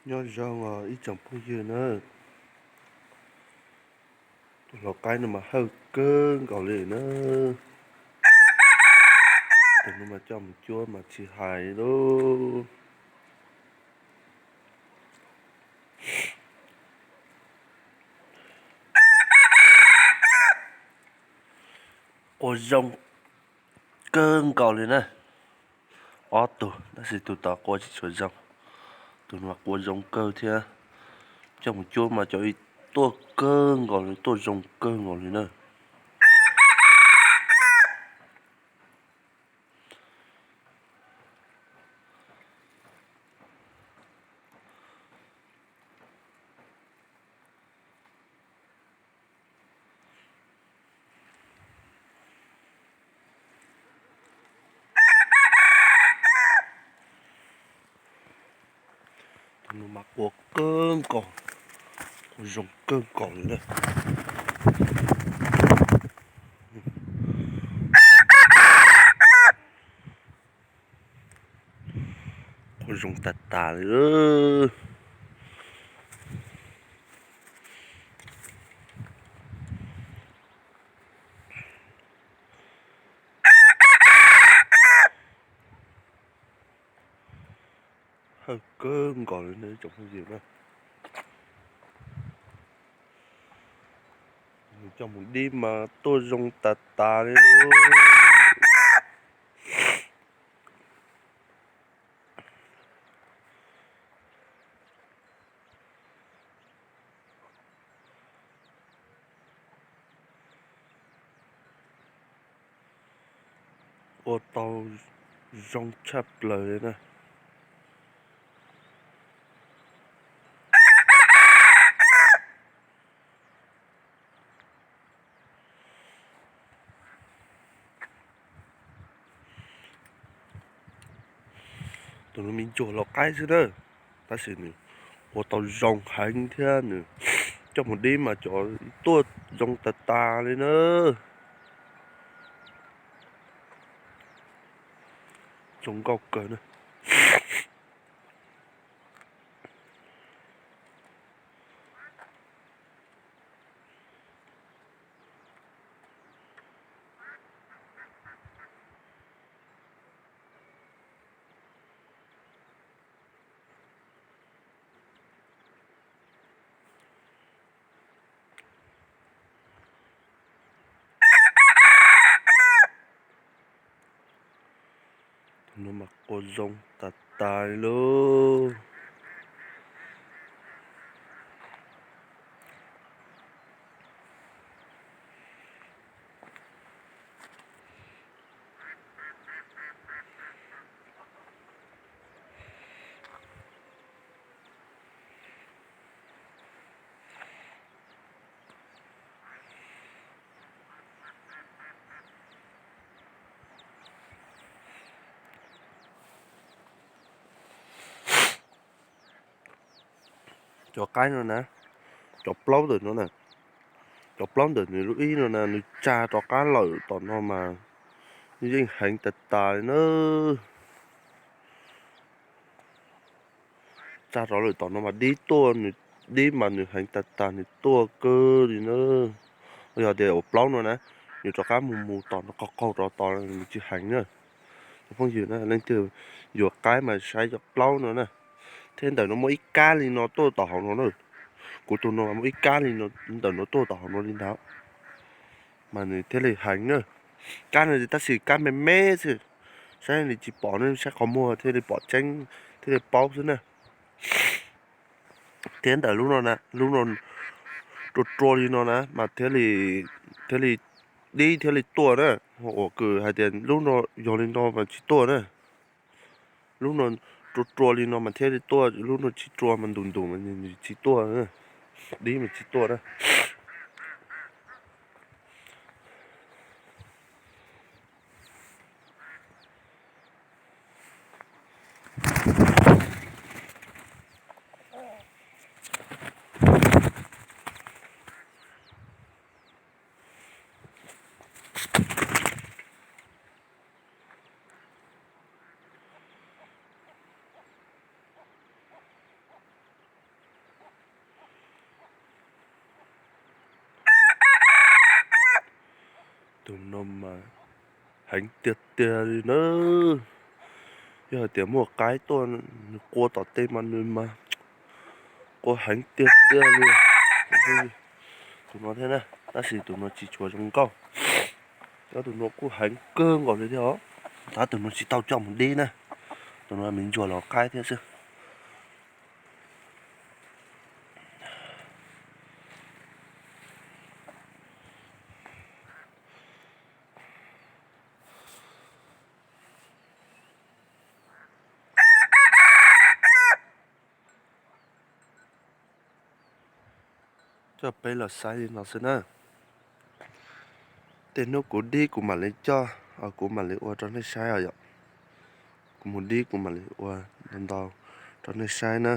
Nyob zoo os ib tsoom phooj ywg na, tus lau qaib no mas hawj kawg nkaus li na. Tus no mas coj mus cuab mas tsis hais li. Qua zoo kawg nkaus li na. Ob tug tab sis tus tod qua tsis tshua zoo. Tus no mas qua zoo kawg thiab. Coj mus cuab mas cov tuaj kawg nkaus li, tuaj zoo kawg nkaus li na. Tus no mas qua kawg nkaus, qua zoo kawg nkaus li na. Qua zoo tas tas li. Hawj kawg nkaus li na ib tsoom phooj ywg na. Nws coj mus dib mas tuaj zoo tas tas li. Ua tau zoo tshaj plaws li na. Tus no me ntsuag lau qaib xwb na, tab sis nws ua tau zoo heev thiab nws coj mus dib mas cov tuaj zoo tas tas li na. Zoo nkauj kawg na. Tus no mas qua zoo tas tas li lauj. Cov qaib no na, cov plaub ntawm no na, cov plaub ntawm nws lub ib no na, nws tsa rov qab lawm tom no mas nws yeej heev tas tas li na. Tsa rov lawm tom no mas dib tuaj, nws dib mas nws heev tas tas, nws tuaj kawg li na. Yog tias ua plaub no na, nws rov qab mus mus tom no qaug qaug rov tom nws tsis heev na. Cov phooj ywg na, leej twg yuav qaib mas saib cov plaub no na. Thiab ntawm no muaj ib kab li no tuaj tom hauv no na. Kuv tus no muaj ib kab li no, ntawm no tuaj tom hauv no li ntawd, mas nws thiaj li heev na. Kab no tab sis kab me me xwb, saib li tsis pom ne, saib qhov muag thiaj li pom tseeb, thiaj li paub xwb na. Thiab ntawm lub no na, lub no rua rua li no na mas thiaj li, thiaj li dib thiaj li tuaj na. Uas kws hais tias lub no yog li no mas tsis tuaj na. Lub no rua rua li no mas thiaj li tuaj, lub no tsis rua mas ntus ntus mas tsis tuaj, dib mas tsis tuaj na. Tus no mas heev tiag tiag li na. Yog hais tias muaj qaib tuaj nws qua tom tej mas nws mas qua heev tiag tiag li. Tus no thiab na, tab sis tus no tsis tshua zoo nkauj. Cov tus no kuj heev kawg nkaus li thiab os. Tab tus no tsis tau coj mus dib na. Tus no me ntsuag los qaib thiab xwb. Coj peb los saib li no xwb na. Tej hnub kuv dib kuv mam li coj, kuv mam li ua rau nej saib os yom. Kuv mus dib kuv mam li ua ntau ntau rau nej saib na.